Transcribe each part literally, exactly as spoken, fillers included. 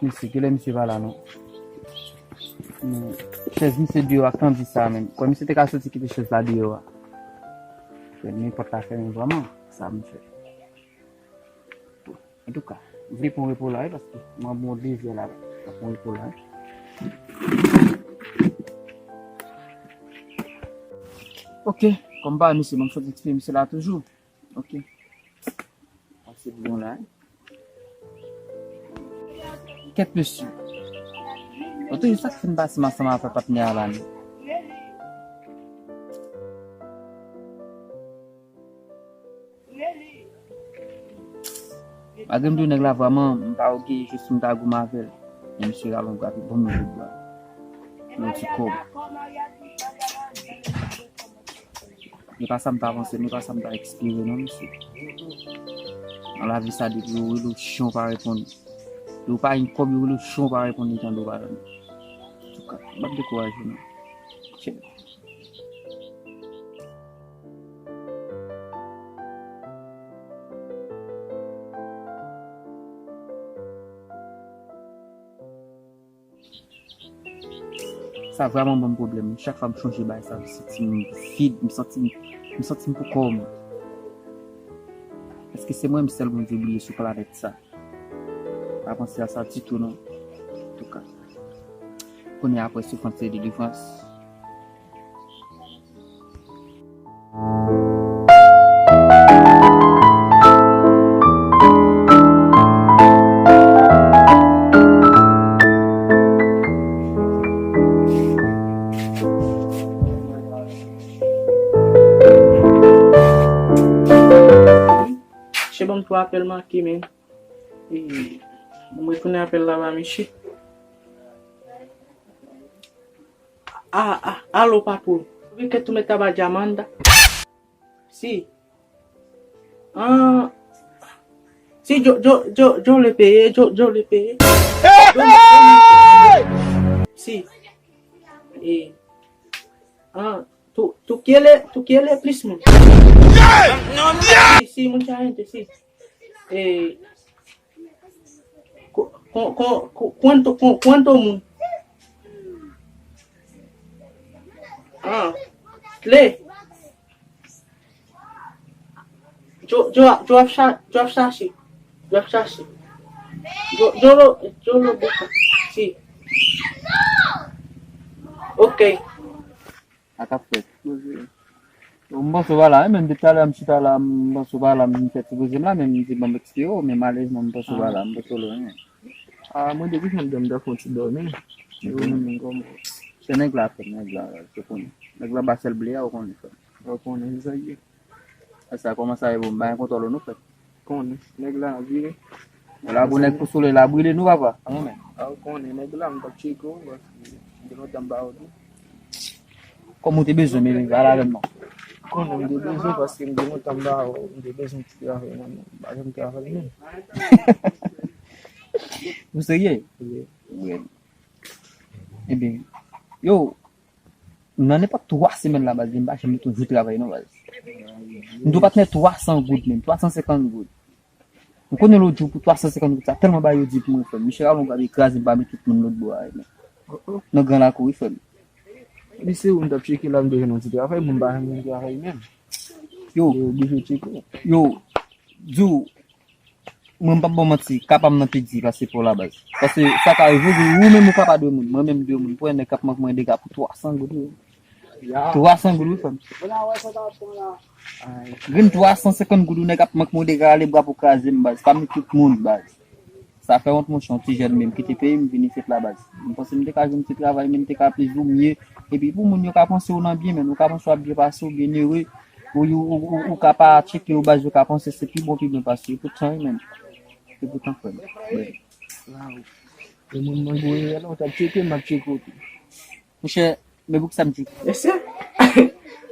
Misye, kilè misye pa la non? Men, chèz misye deyò a, k tan di sa menm. Kwè misye te ka soti kite chèz la deyò a. Fè nenpòt la fèmen vrèman, sa m fè. Antouka, m vle pran repo la, wi, paske mwen bon de zè la, m ap pran repo la, wi. Ok, kòm pa misye, m ap soti ti misye la toujou. Ok. Pase bon la, wi. Kèt mesye. Bon, toujou sa k fin pase m ansanm avè patnè a la, non. Malgre m di w nèg la vrèman, m pa oge, jis m ta goumen avè l. Men misye rale yon gade ban m yon kout bwa. Yon ti kòb. E pa sa m ta panse, e pa sa m ta espere non, mesye. Nan lavi sa, depi yo rele w chan, w pa reponn. Depi w pa gen kòb, yo rele w chan, w pa reponn, yo tande w pa tande. Antouka, m p ap dekouraje non. Tchè. Sa vrèman ban m pwoblèm. Chak fwa m chonje bagay sa, m santi m vid, m santi m, m santi m pou kò m. Èske se mwen menm sèl Bondye bliye sou planèt sa? Pa panse a sa ditou non. Antouka, kounye a apre soufrans se delivrans. Che ban m twa apèl manke, men. E, m retounen apèl la ba misye. Ah, ah, allo, patwon. Vin ke tu me estaba llamando. Sí. Ah. Sí, yo, yo, yo, yo le pegué, yo, yo le pegué. Yo le, yo le pegué. Sí. Eh. Ah, tú, tú quieres, tú quieres plis moun? Sí, sí, mucha gente, sí. Eh, cu-, cu-, cu-, cu-, cuánto, cu-, cuánto moun? Ah, tres. Yo, yo, yo ap cha-, yo ap chache. Yo ap chache. Yo, yo lo, yo lo busca. Sí. Ok. Sa k ap fèt? Poze. Yo, m panse w pa la, wi, menm depi talè a m chita la, m panse w pa la, m fè ti poze m la, men m di ban m espere w, men malerezman m panse w pa la, m panse w lwen, wi. Ah, mwen depi jan m dòmi, m ta fè yon ti dòmi. Yo, menm kòman. Se nèg la, frè m, nèg la, se konnen. Nèg la ba sèl ble a, ou konnen, frè m. Ou konnen, sa ye. Sa kòmanse a ye bon, m pa gen kontwòl ou non, frè m. Konnen, nèg la vire. Labou nèg pou solèy la brile nou, papa. Anmwey. A, ou konnen, nèg la, m t ap tcheke w, paske m gen lontan m pa wè w tou. Kòm ou te bezwen, men pale avè m non. Konnen m te bezwen, paske m gen lontan m pa wè w, m te bezwen ti travay nan men w. M pa janm travay menm. Ou serye? Wi. Wi. Ebyen, yo, nan nenpòt twa semèn la, baz, m pa janm toujou travay non, baz. M dwe patnè twa san goud menm, twa san senkant goud. M konnen lòt jou pou twa san senkant goud sa, tèlman bagay yo di pou mwen, frè m. Michel Alon pral kraze m pami tout moun lòt bò a, men. Nan gran lakou, wi, frè m. Li se ou m t ap tcheke la, m te jwenn yon ti travay, bon, m pa jwenn yon travay menm. Yo. Yo oblije tcheke. Yo, di w, mwen m p ap ba w manti, ka pa m nan pi di pase pa w la, baz. Paske sa ka rive, ou menm ou ka pa dwe moun, mwen menm m dwe moun. Pou yon nèg k ap manke mwen dega pou twa san goud, wi. Ya. Twa san goud, wi, frè m. Grenn twa san senkant goud, ou nèg ap manke mwen dega, ale bra pou kraze m, baz. Pami tout moun, baz. Sa fè wont, monchè, yon ti jèn menm kite peyi m vin isit la, baz. M panse m te ka jwenn ti travay, men m te ka plis ou mye. Epi pou moun yo ka panse w nan byen, men ou ka panse w ap byen pase, w byen ere. Ou, ou, ou, ou, ou ka pa tcheke yo, baz, yo ka panse se pi bon, pi byen pase. Epoutan, wi, men. Epoutan, frè m. Wi. Waw. E moun mwen gwo erè la, ou t ap tcheke m, m ap tcheke w tou. Monchè, men poukisa m di. Mesye,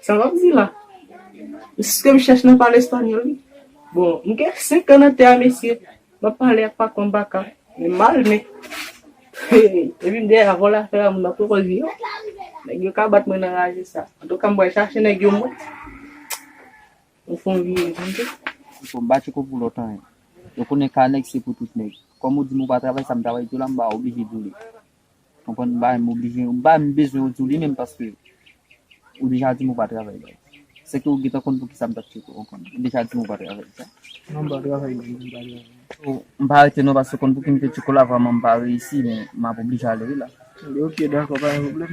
sa m ap di la. Mesye, m chèche nan pale espanyòl, wi. Bon, m gen senk an nan tè a, mesye. M ap pale ak patwon baka. Men mal, men. Epi m dèyè a vòlè afè a, moun ap poko di yo. Nèg yo ka bat mwen nan raje sa. Antouka, m pral chache nèg yo, mwen. M fè yon vire, tande. Fò m pa tcheke w pou lòt anyen. Yo konnen ka nèg se pou tout nèg. Kòm ou di m ou pa travay, sa m travay tou la, m pa oblije di w li. Konprann? M pa menm oblije, m pa menm bezwen ou di w li menm paske ou deja di m ou pa travay, baz. Se ke ou gentan konn poukisa m t ap tcheke w, ou konprann? Ou deja di m ou pa travay, sa. Non, m pa travay, non, m pa travay. So, m pa rete non, paske ou konn pouki m te tcheke w la, vrèman m pa reyisi, men m ap oblije ale wi la. Ok, dakò, pa gen pwoblèm.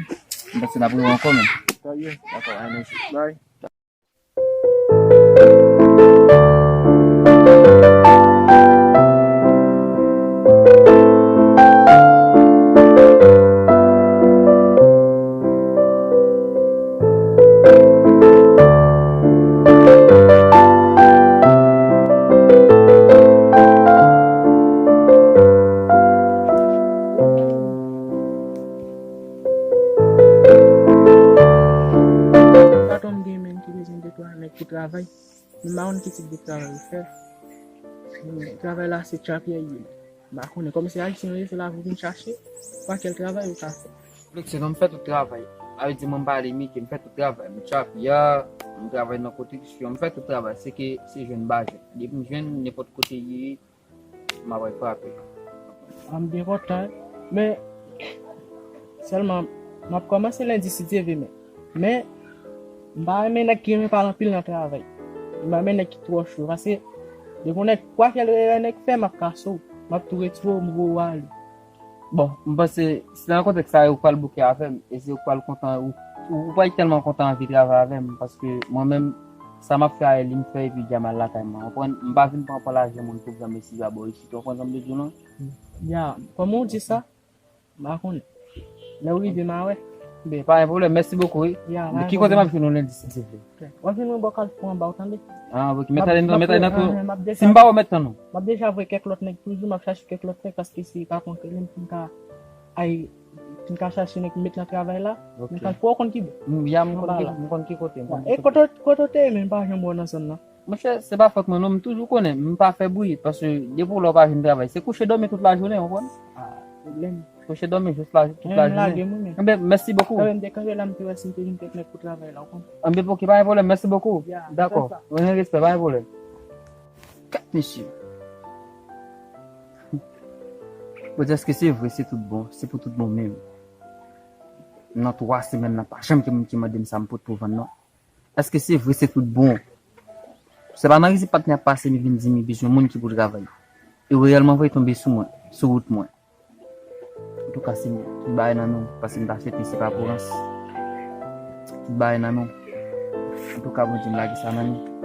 M panse n ap rewè ankò menm. Dakò, mèsi. Bye. Patwon m gen menm ki bezwen de twa nèg pou travay. M pa konn ki tip de travay li fè. Men travay la se tchapyè li ye. M pa konnen. Kòm se ayisyen ou ye, se la pou vin chache. Kwa kèl travay ou ka fè? Mèt se non, m fè tout travay. Sa vle di mwen m pa limite, m fè tout travay. M tchapyè, m travay nan konstriksyon, m fè tout travay. Se ke se jwenn m pa jwenn. Depi m jwenn, nenpòt kote li ye, m ap al frape. A, m byen kontan, men sèlman m ap kòmanse lendi si Dye vle, men, men m pa renmen nèg ki renmen pale anpil nan travay. M pa renmen nèg ki twò cho, paske depi yon nèg, kwa kèl erè nèg fè, m ap kase w, m ap tou retire w, m voye w ale. Bon, m panse, si nan kontèks sa yo, ou pral bouke avè m, e se ou pral kontan, ou, ou, ou pral tèlman kontan anvi travay avè m, paske mwen menm, sa m ap fè a, e li m fè, epi dja m al lakay mwen, konprann? M pa vin pran, pran lajan moun pou granmesi yo abò isit, ou konprann sa m vle di w lan? Ya, kòman w di sa? M pa konnen. Lè w rive, m a wè. Ben, pa gen pwoblèm, mèsi bokou, wi. Ya, pa gen pwoblèm. Ki kote m ap jwenn ou lendi, si Dye vle? Ok. W ap jwenn mwen bò Kalfou anba, w tande? Ah, ok. Mèt ale nan, mèt ale nan tou. Si m pa wè, mèt tann ou. M ap deja voye kèk lòt nèg toujou, m ap chache kèk lòt nèg, paske se patwon ki rele m pou m ka al, pou m ka chache nèg pou m met nan travay la. Ok. Nan Kalfou, w konn ki bò? M, ya, m konn ki, m konn ki kote, m konn ki kote. E kote, kote w te ye menm, m pa janm wè w nan zòn nan? Monchè, se pa fòt mwen non, m toujou konnen, m pa fè bri, paske depi w la w pa jwenn travay, se kouche dòmi tout lajounen, w konprann? Ah, pwoblèm. Kouche dòmi jis la, tout lajounen. Enben, mèsi bokou. Enben, m te kanpe la, m te wè si m te jwenn kèk nèg pou travay la, w konprann? Enben, ok, pa gen pwoblèm, mèsi bokou. Dakò. Mwen gen respè, pa gen pwoblèm. Kat mesye. Bon, èske se vre, se tout bon, se pou tout bon menm? Nan twa semèn nan, pa janm gen moun ki mande m sa m pot pou vann non. Èske se vre se tout bon? Se pa nan rizib patnè ap pase, li vin di m li bezwen moun ki pou travay. E reyèlman vre, tonbe sou mwen, sou wout mwen. Antouka, se tout bagay nan nou, paske m ta fè prensip akorans. Tout bagay nan nou. Antouka, Bondye, m lage sa nan men.